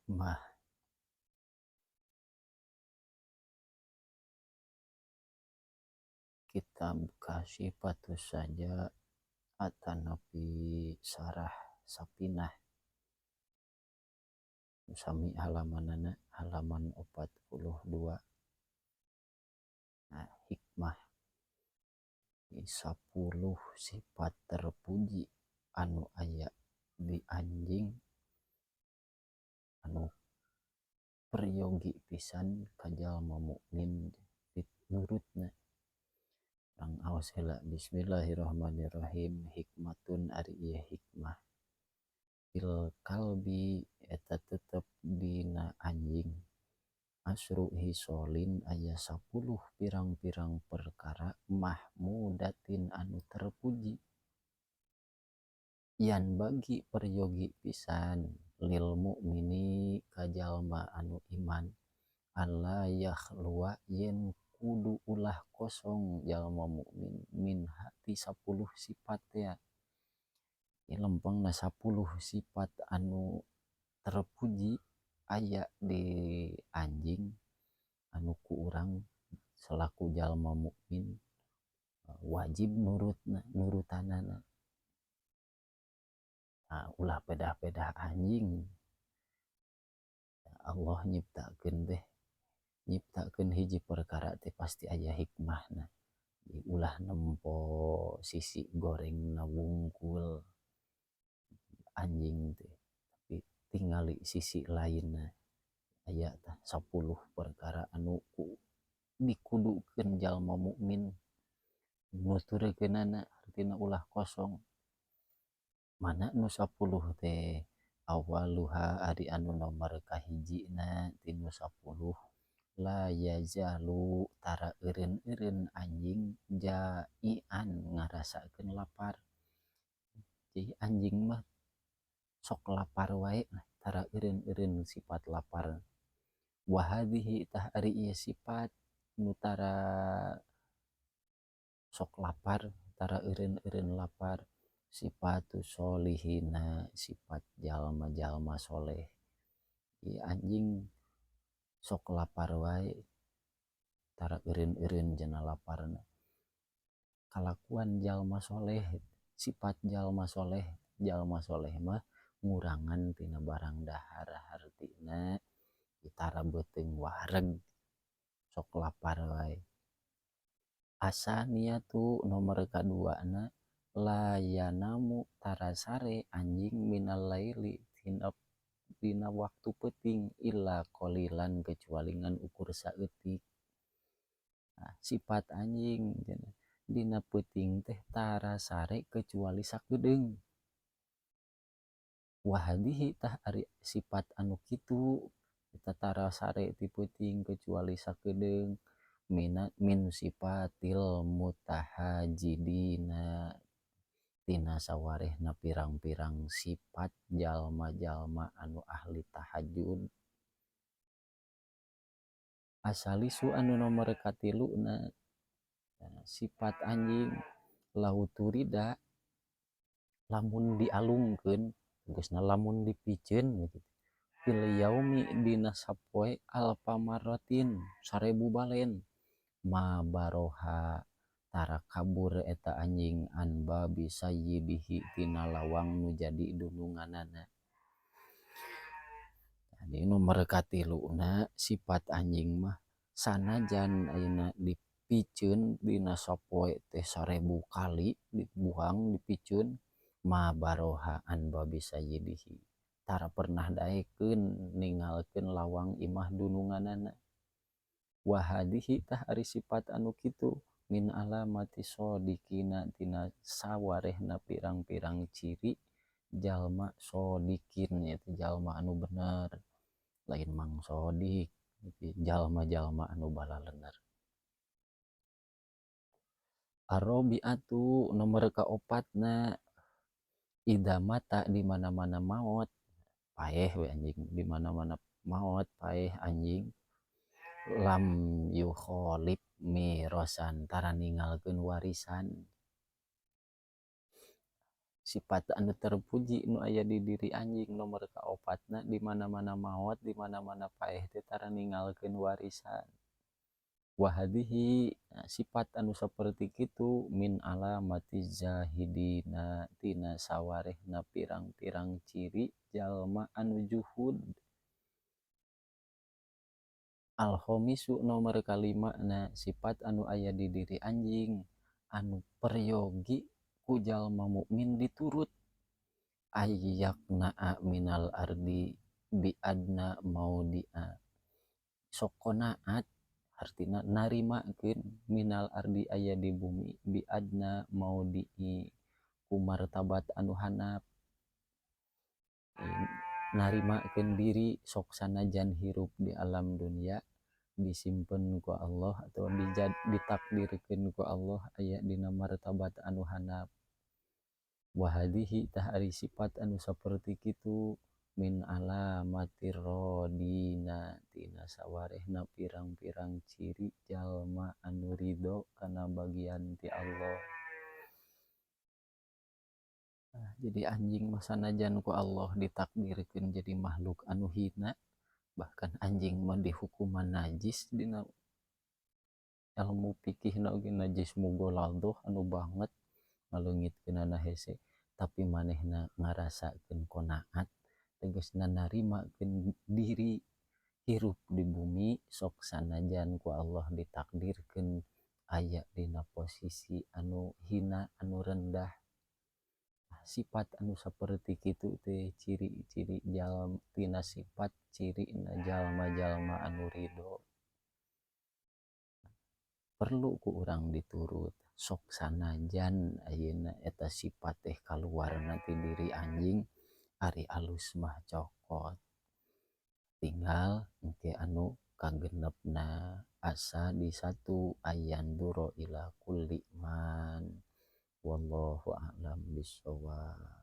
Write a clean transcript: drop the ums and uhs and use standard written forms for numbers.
Hikmah. Kitab Kasyifatus Saja atanapi Sarah Sapinah sami halamanana halaman 42. Nah, hikmah 10 sifat terpuji anu aya di anjing anu peryogi pisan ka jalma mukmin nurutna. Urang aos heula, bismillahirrahmanirrahim. Hikmatun ari ieu hikmah, fil kalbi eta tetep dina anjing, asyru hisolin aya 10 pirang-pirang perkara, mahmudatin anu terpuji, yan bagi peryogi pisan, lil mukmini ka jalma anu iman, alla yakhluwa yen kudu ulah kosong jalma mukmin, minha ti 10 sifat ya. Lempengna 10 sifat anu terpuji aya di anjing anu ku urang selaku jalma mukmin wajib nurutna, nurutanana. Nah, ulah pedah-pedah anjing. Allah nyiptakeun teh, nyiptakeun hiji perkara teh pasti aya hikmahna. Ulah nempo sisi gorengna wungkul anjing teh, tapi tingali sisi lainna. Aya tah 10 perkara anu ku dikudukeun jalma mukmin nuturkeunana, artina ulah kosong. Mana nu 10 teh? Awaluha ari anu nomor kahijina tinu 10, la yazalu tara eureun-eureun anjing jaian ngarasakeun lapar. Jadi anjing mah sok lapar wae lah, tara eureun-eureun sifat lapar. Wa hadhihi tah ari ieu sifat nu tara sok lapar, tara eureun-eureun lapar, sifatu sholihina sifat jalma-jalma soleh. Ieu anjing sok lapar wae, tara eureun-eureun jana laparna. Kalakuan jalma soleh, sifat jalma soleh, jalma soleh mah ngurangan tina barang dahar, hartina tara beuteung wareg, sok lapar wae. Asaniyatu nomor kaduana, la yanamu tara sare anjing minal laili dina waktu peuting illa qalilan kecuali ngan ukur saeutik. Nah, sifat anjing dina peuting teh tara sare kecuali sakedeung. Wa hadhihi tah ari sifat anu kitu eta tara sare ti peuting kecuali sakedeung, min sifatil mutahajidina tina sawarehna pirang-pirang sifat jalma-jalma anu ahli tahajud. Asalisu anu nomor katiluna, sifat anjing lauturida lamun dialungkeun, tegasna lamun dipiceun gitu, fil yaumi dina sapoe alfa marratin 1000 balen, ma baroha tara kabur eta anjing an babi sayyidihi tina lawang nu jadi dununganana. Jadi nomor katiluna sifat anjing mah sanajan ayeuna dipiceun dina sapoe teh 1000 kali dibuang dipiceun, ma baroha an babi sayyidihi tara pernah daekeun ninggalkeun lawang imah dununganana. Wa hadhihi tah ari sifat anu kitu min alamati shodikina tina sawarehna pirang-pirang ciri jalma shodikin, yaitu jalma anu bener, lain mang sodik, jalma-jalma anu balalener. Arrobiatu nomor kaopatna, idza mata di mana-mana maot paeh we anjing, di mana-mana maot paeh anjing, lam yukholif mirosan tara ninggalkeun warisan. Sifat anu terpuji nu aya di diri anjing nomor kaopatna, di mana-mana maot, di mana-mana paeh teh tara ninggalkeun warisan. Wa hadhihi, nah, sifat anu saperti kitu, min alamati zahidina, tina sawarehna pirang-pirang ciri jalma anu juhud. Al khamisu, nomor kalima na, sifat anu aya di diri anjing anu peryogi ku jalma mukmin diturut, ayyaqna'a minal ardi bi adna maudi'a, sok qanaat artina narimakeun, minal ardi aya di bumi, bi adna maudi'i, ku martabat anu handap, narimakeun diri sok sanajan hirup di alam dunia disimpen ku Allah atau ditakdirkeun ku Allah aya dina martabat anu handap. Wa hadhihi, tah ari sifat anu saperti kitu, min alamatir rodina, tina sawarehna pirang-pirang ciri jalma anu ridho kana bagian ti Allah. Nah, jadi anjing mah sanajan ku Allah ditakdirkeun jadi makhluk anu hina, bahkan anjing mah dihukuman najis, dina ilmu fikih oge najis mughalladhah anu banget ngaleungitkeunana hese, tapi manehna ngarasakeun qanaat, tegasna narimakeun diri hirup di bumi sok sanajan ku Allah ditakdirkeun aya dina posisi anu hina, anu rendah. Sifat anu saperti kitu teh ciri-ciri jalma, tina sifat ciri jalma-jalma anu ridho, perlu ku urang diturut sok sanajan ayeuna eta sifat teh kaluarna ti diri anjing. Ari alus mah cokot, tinggal engke anu kagenepna. Asa di satu ayyandhura ila kulli man. Wallahu a'lam bissawab.